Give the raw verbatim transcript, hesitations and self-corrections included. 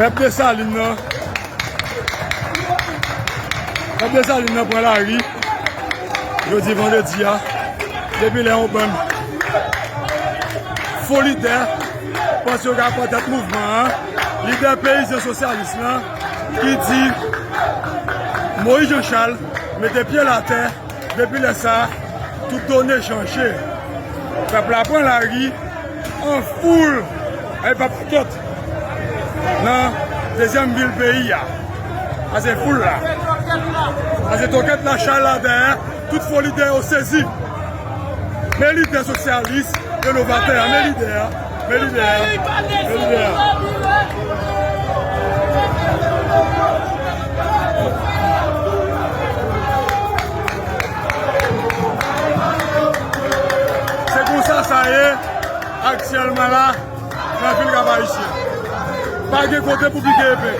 Pèp Desalin nan, pèp Desalin nan pran lari jodi vandredi a, depi lè yon bann fo lidè panse yo ka pran tèt mouvman an, lidè peyizan sosyalis lan ki di Moyiz Jan Chal mete pye l atè. Depi lè sa a, tout done chanje. Pèp la pran lari an foul, ay pa pakèt, nan dezyèm vil peyi a. Sa se foul la. Sa se tokèt la, chay la dèyè, tout fo lidè yo sezi. Men lidè sosyalis, renovatè a, men lidè a, men lidè a, men lidè a. Se konsa sa ye aktyèlman la nan vil Kap Ayisyen. Pa gen kote pou pike epe.